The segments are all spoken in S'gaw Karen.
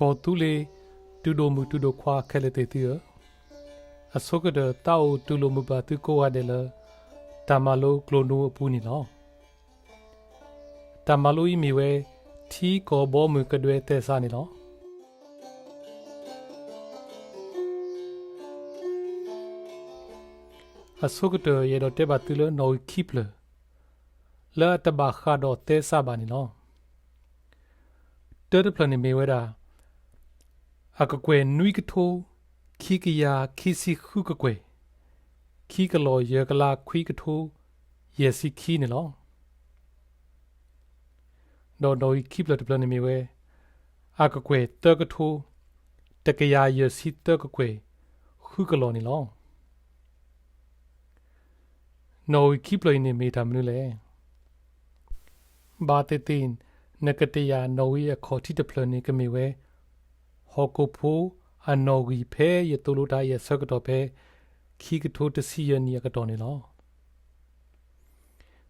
ကီၢ်သူလ့ၤ တုၤဒိၣ်မုၣ်တုၤဒိၣ်ခွါခဲလၢာ်သ့ၣ်သုဧၢ, အဆိကတၢၢ် သးအိၣ်တူၢ်လိာ်မုာ်ဘၣ်သုကိးဂၤဒဲးလၢ တၢ်မၤလိကျိၤနူအပူၤန့ၣ်လီၤ. တၢ်မၤလိအံၤမ့ၢ်ဝဲ ထံကီၢ်ဘီမုၢ်ကဒွဲသဲစးန့ၣ်လီၤ. အဆိကတၢၢ် ယအဲၣ်ဒိးတဲဘၣ်သုလၢနီၣ်ဂံၢ်ခံဖျၢၣ် လၢအတဘၣ်ဃးဒီးသဲစးဘၣ်န့ၣ်လီၤ. တၢတဖျၢၣ်န့ၣ်မ့ၢ်ဝဲဒၣ် အကကွဲၢ်နွံကထိ ခံကယၤခံဆံဃုကကွဲၢ် ခံကလီၢ်ယဲၢ်ကလးခွံကထိ ယဲၢ်ဆံခံန့ၣ်လီၤ. ဒီးနီၣ်ဂံၢ်ခံဖျၢၣ်တဖျၢၣ်န့ၣ်မ့ၢ်ဝဲ အကကွဲၢ်သၢကထိ တကယၤယဲၢ်ဆံသၢကကွဲၢ် ဃုကလီၢ်န့ၣ်လီၤ. နီၣ်ဂံၢ်ခံဖျၢၣ်အံၤန့ၣ်မ့ၢ်တၢ်မနုၤလဲၣ်. ဘၣ်သ့ၣ်သ့ၣ် နကတယာ်နီၣ်ဂံၢ်အခီၣ်ထံးတဖျၢၣ်န့ၣ်ကမ့ၢ်ဝဲ ဟီၣ်ခိၣ်ဖိအနီၣ်ဂံၢ်ဖဲယသိၣ်လိတၢ်အံၤအဆၢကတီၢ်ဖဲ ခံကထိတဆံယဲၢ်နံၣ်အကတီၢ်န့ၣ်လီၤ.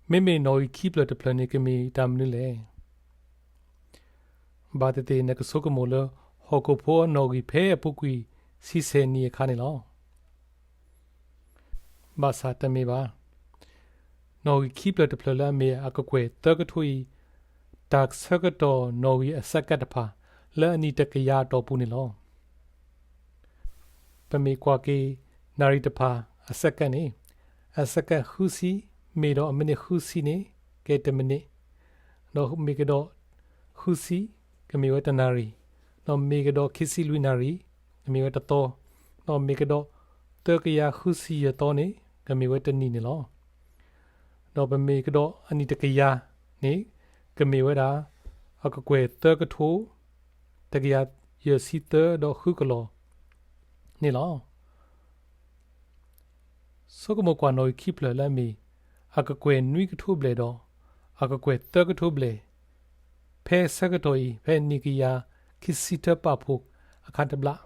မ့မ့ၢ်နီၣ်ဂံၢ်ခံဖျၢၣ်တဖျၢၣ်န့ၣ်ကမ့ၢ်တၢ်မနုၤလဲၣ်. ဘၣ်သ့ၣ်သ့ၣ် နကဆိကမိၣ်လၢ ဟီၣ်ခိၣ်ဖိအနီၣ်ဂံၢ်ဖဲအပူၤကွံာ်ဆံဆဲၣ်နံၣ်အခါန့ၣ်လီၤ. ဘၣ်ဆၣ်တမ့ၢ်ဘၣ်. နီၣ်ဂံၢ်ခံဖျၢၣ်တဖျၢၣ်လၢအမ့ၢ်အကကွဲၢ်သၢကထိအံၤ တၢ်ဆၢကတီၢ်နီၣ်ဂံၢ်အစဲးကဲးတဖၣ် လၢအနံၣ်တကယၤအတီၢ်ပူၤန့ၣ်လီၤ. ပမ့ၢ်ကွၢ်က့ၤ နၣ်ရံၣ်တဖၣ်အစဲးကဲးန့ၣ် အစဲးကဲးဃုဆံ မ့ၢ်ဒီးအမံးနံးဃုဆံန့ၣ် ကဲတမံးနံး, ဒီးမ့ၢ်ကဒီး ဃုဆံ ကမ့ၢ်ဝဲတနၣ်ရံၣ်, ဒီးမ့ၢ်ကဒီးခံဆံလွံၢ်နၣ်ရံၣ် ကမ့ၢ်ဝဲတသီ, ဒီးမ့ၢ်ကဒီး သၢကယၤဃုဆံယဲၢ်သီန့ၣ် ကမ့ၢ်ဝဲတနံၣ်န့ၣ်လီၤ. ဒီးပမ့ၢ်ကဒီးအနံၣ်တကယၤန့ၣ် ကမ့ၢ်ဝဲဒၣ် အကကွဲၢ်သၢကထိ တကယၤယဲၢ်ဆံသၢဒီးဃုကလီၢ်န့ၣ်လီၤ. ဆိကမိၣ်ကွၢ်နီၣ်ဂံၢ်ခံဖျၢၣ်လၢအမ့ၢ် အကကွဲၢ်နွံကထိဘျဲၣ်ဒီး အကကွဲၢ်သၢကထိဘျဲၣ် ဖဲဆၢကတီၢ်အံၤ ဖဲနံၣ်ကယၤခံဆံတၢပာ်ဖှိၣ်အခါတဘျီ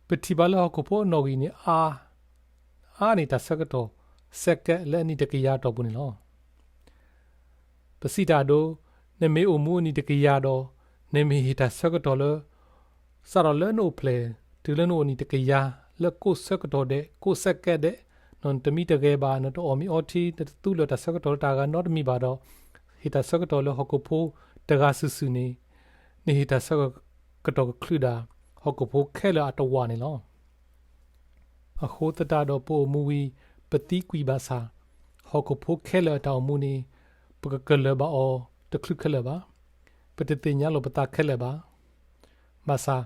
ပထံၣ်ဘၣ်လၢဟီၣ်ခိၣ်ဖိအနီၣ်ဂံၢ်န့ၣ် အါ အါန့ၢ်တၢ်ဆၢကတီၢ် စဲးကဲးလၢအနံၣ်တကယၤအတီၢ်ပူၤန့ၣ်လီၤ. ပစံးတၢ်အဒိ, နမ့ၢ်အိၣ်မူအနံၣ်တကယၤဒီး နမ့ၢ်ဟ့ၣ်တၢ်ဆၢကတီၢ်လၢ စးထီၣ်လၢနအိၣ်ဖျဲၣ် တုၤလၢနအိၣ်နံၣ်တကယၤ လၢကိးဆၢကတီၢ်ဒဲး ကိးစဲးကဲးဒဲး, နတမံတဂဲၤဘၣ်, နတအီၣ်မ့ၤအီထံ, နတသူလၢၤတၢ်ဆၢကတီၢ်လၢတၢ်ဂၤနီတမံၤဘၣ်ဒီး ဟ့ၣ်တၢ်ဆၢကတီၢ်လၢဟီၣ်ခိၣ်ဖိတဂၤစုာ်စုာ်န့ၣ် နဟ့ၣ်တၢ်ဆၢကတီၢ်ကချုးဒၣ် ဟီၣ်ခိၣ်ဖိခဲလၢာ်အတဝာ်န့ၣ်လီၤ. အဃိသတးဒီးပအိၣ်မူဝံၤ ပသံကွံာ်ဘၣ်ဆၣ်, ဟီၣ်ခိၣ်ဖိခဲလၢာ်အတၢ်အိၣ်မူန့ၣ် ပကကလၢၤဘၣ်အီၤတချုးခဲလၢာ်ဘၣ်. ပတသ့ၣ်ညါလိာ်ပသးခဲလၢာ်ဘၣ်. ဘၣ်ဆၣ်,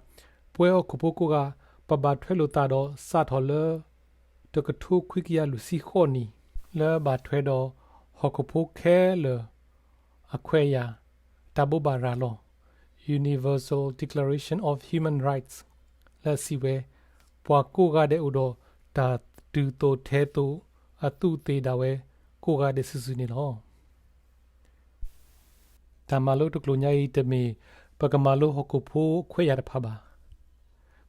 ပဝဲဟီၣ်ခိၣ်ဖိကိးဂၤ ပဘၣ်ထွဲလိာ်သးဒီးစးထီၣ်လၢ တကထိခွံကယၤလွံၢ်ဆံဃိးနံၣ် လၢဘၣ်ထွဲဒီး ဟီၣ်ခိၣ်ဖိခဲလၢာ် အခွဲးအယာ် တၢ်ဘိးဘၣ်ရၤလီၤ Universal Declaration of Human Rights လၢအစံးဝဲ, ပှၤကိးဂၤဒဲးအိၣ်ဒီးတၢ်ဒုးသိးထဲသိးအသူးအသ့ၣ်ဒၣ်ဝဲကိးဂၤဒဲးစုာ်စုာ်န့ၣ်လီၤ. တၢ်မၤလိတကျိၤညါအံၤတမ့ၢ် ပကမၤလိဟီၣ်ခိၣ်ဖိအခွဲးအယာ်တဖၣ်ဘၣ်.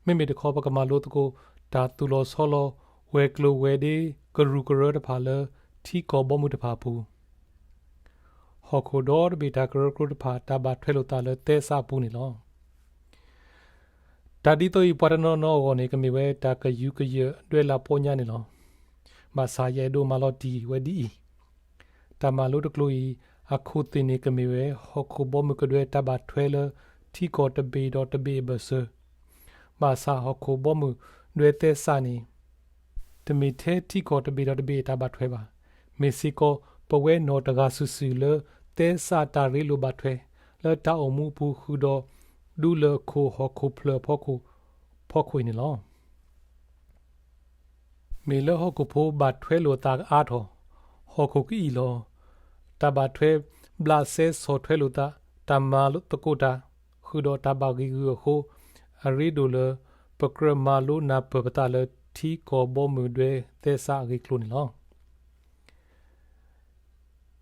မ့မ့ၢ်တခီပကမၤလိသကိး တၢ်သူၣ်လီၤဆီလီၤ ဝဲၤကျိၤဝဲၤဒ့ ကရူၢ်ကရၢတဖၣ်လၢထံကီၢ်ဘီမုၢ်တဖၣ်အပူၤ ဟီၣ်ခိၣ်ဒီတဘ့ၣ်တၢ်ကရၢကရိတဖၣ် တၢ်ဘၣ်ထွဲလိာ်သးလၢသဲစးအပူၤန့ၣ်လီၤ. တၢ်ဒ်သိးအံၤ ပှၤတနီၤနီၤအဂီၢ်န့ၣ် ကမ့ၢ်ဝဲတၢ်ကယူးကယၢးဒွဲလၢ်ပီညါန့ၣ်လီၤ. ဘၣ်ဆၣ်ယအဲၣ်ဒိးမၤလီၤတံၢ်ဝဲဒ်အံၤ, တၢ်မၤလိတကျိၤအံၤ အခိၣ်သ့ၣ်န့ၣ် ကမ့ၢ်ဝဲ ဟီၣ်ခိၣ်ဘီမုၢ်ကဒွဲတၢ်ဘၣ်ထွဲလၢထံကီၢ်တဘ့ၣ်ဒီးတဘ့ၣ်အဘၢၣ်စၢၤ, ဘၣ်ဆၣ်ဟီၣ်ခိၣ်ဘီမုၢ်ဒွဲသဲစးန့ၣ် တမ့ၢ်ထဲထံကီၢ်တဘ့ၣ်ဒီးတဘ့ၣ်အတၢ်ဘၣ်ထွဲဘၣ်. မ့ၢ်စ့ၢ်ကီး ပဝဲနီၢ်တဂၤစုာ်စုာ်လၢသဲစးတၢ်ရ့လိာ်ဘၣ်ထွဲ လၢတၢ်အိၣ်မူအပူၤဃုာ်ဒီး ဒူလၢၢ်ခိၣ်ဟီၣ်ခိၣ်ဖျၢၣ်အဖီခိၣ်အံၤန့ၣ်လီၤ. မ့ၢ်လၢဟီၣ်ခိၣ်ဖိဘၣ်ထွဲလိာ်သးအါထီၣ်, ဟီၣ်ခိၣ်ကအံၣ်လီၤ, တၢ်ဘၣ်ထွဲဘျးစဲဆီၣ်ထွဲလိာ်သး, တၢ်မၤသကိးတၢ် ဃုာ်ဒီးတၢ်ဘၣ်ဂံာ်ဂုာ်အဃိ, အရ့ဒိၣ်လၢ ပကြၢးမၤလိနၢ်ပၢၢ်ပသးလၢထံကီၢ်ဘီမုၢ်ဒွဲသဲစးအဂ့ၢ်အကျိၤန့ၣ်လီၤ.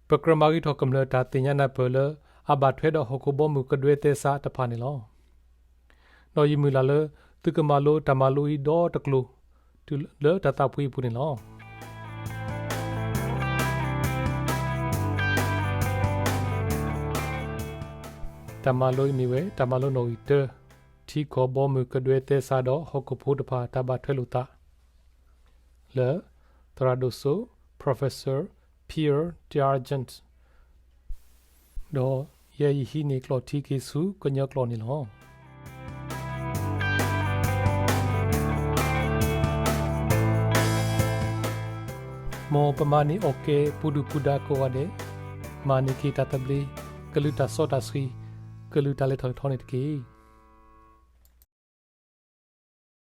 ပကြၢးမၤဂ့ၤထီၣ်ကမျၢၢ်တၢ်သ့ၣ်ညါနၢ်ပၢၢ်လၢ အဘၣ်ထွဲဒီးဟီၣ်ခိၣ်ဘီမုၢ်ကဒွဲသဲစးတဖၣ်န့ၣ်လီၤ. ဒီးယမုၢ်လၢ်လၢ သုကမၤလိတၢ်မၤလိအံၤဒီတကျိၤ တုၤလၢတၢ်သးဖှံအပူၤန့ၣ်လီၤ. တၢ်မၤလိအံၤမ့ၢ်ဝဲ တၢ်မၤလိနီၣ်ဂံၢ်တၢ, ထံကီၢ်ဘီမုၢ်ကဒွဲသဲစးဒီးဟီၣ်ခိၣ်ဖိတဖၣ်တၢ်ဘၣ်ထွဲလိာ်သး လၢ သရၣ်ဒိၣ်စိ Professor Pierre D'Argent ဒီးယဲယဟံးန့ၢ်ကျိာ်ထံက့ၤဆူကညီကျိာ်န့ၣ်လီၤ. မ်ပမၤန့ၢ်အီၣ်ကဲပူၤဒုၣ်ပူၤဒါကိးဂၤဒဲး, မၤန့ၢ်က့ၤတၢ်သဘျ့, ကလုၢ်တၢ်စီတၢ်ဆှံ, ကလုၢ်တၢ်လဲၤထီၣ်လဲၤထီန့ၣ်တက့ၢ်.